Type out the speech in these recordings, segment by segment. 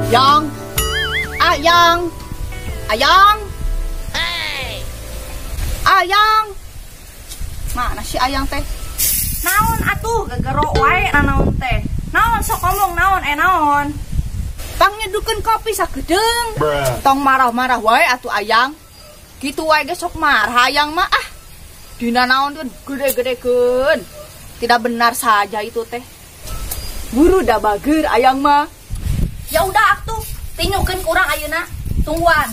Yang, ayang, ayang, hey. Ayang, mana si ayang teh? Naon atuh gegero wae naon teh? Naon sok ngomong naon naon? Pangnyedukeun kopi sagedeung. Tong marah-marah wae atuh ayang. Gitu wae ge sok marah ayang mah ah. Dina naon tuh gede-gedekeun. Tidak benar saja itu teh. Buru dah bager ayang mah. Ya udah atuh, tinyukeun kurang ayeuna. Tungguan.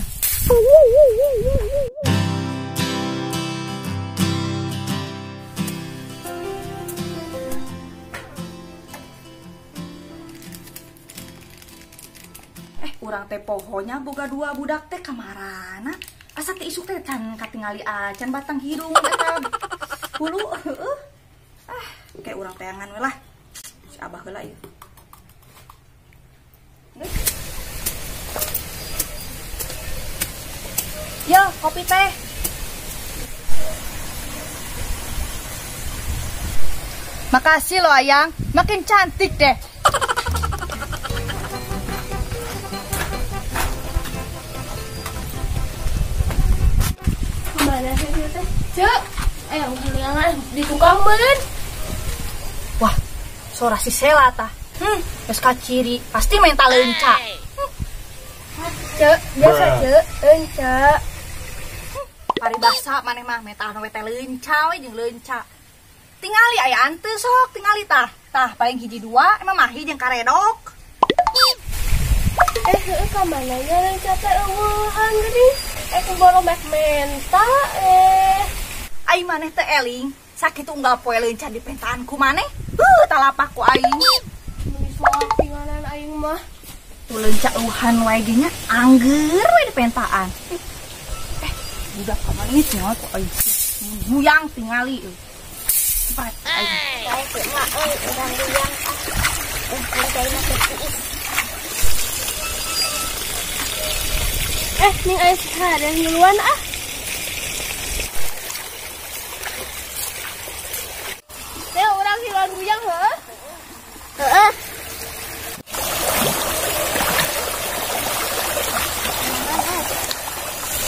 Urang teh pohonya boga dua budak teh kamarana. Asa teh isuk teh can katingali acan batang hidung eta hulu heueuh. Ah, kayak urang teangan we lah. Si abah heula ieu. Yo, kopi teh. Makasih loh ayang, makin cantik deh. Mana sih teh? Cek, ayang kuliangan di tukang meureun. Wah, suara si Sela tah. Geus kaciri, pasti mental leunca. Cek, biasa cek, leunca. Paribasa maneh mah mental we teh leunca we jeung leunca. Tingali aya anteu sok, tingali tah. Tah paling hiji dua emang mahi jeung karedok. Heueuh ka mana nya leunca teh eueuhan geuning. Boro mek menta Ai maneh teh eling, sakitu unggal poe leunca di pentaan ku maneh. Heuh, talapak ku aing. Meuni soak tingalan aing mah. Tuh leunca euhan wae ge nya angger we di pentaan. Budak ka maneh tinggal ku aing. Guyang tingali euy. Cepet aing. Bae mah euy urang guyang ah. Ning aya si Haren duluan ah. Teh urang hilang guyang heuh. Heeh.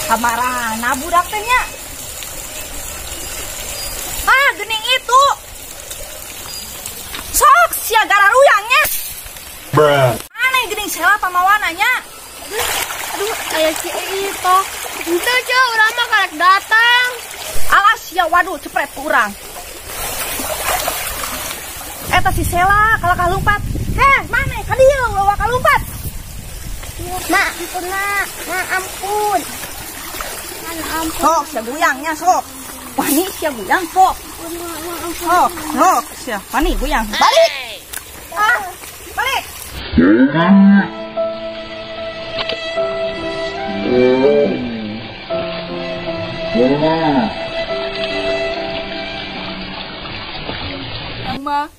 Kamarana budak teh nya? Ah, geuning itu. Sok sia gararuyangnya. Bruh. Aneh geuning Sela pamawana nya. Aduh, aya si Ito. Henteu ceu, urang mah karek datang. Alas ya, waduh, cepret ku urang. Eta si Sela kalah kalumpat. Heh, maneh ka dieu ulah kalumpat. Mak, ampun mak. Mak, ampun. Mak, ampun. Sok sia guyangnya sok. Wani sia guyang sok. Sok, sok sia wani guyang. Balik. Ah, balik. Mama.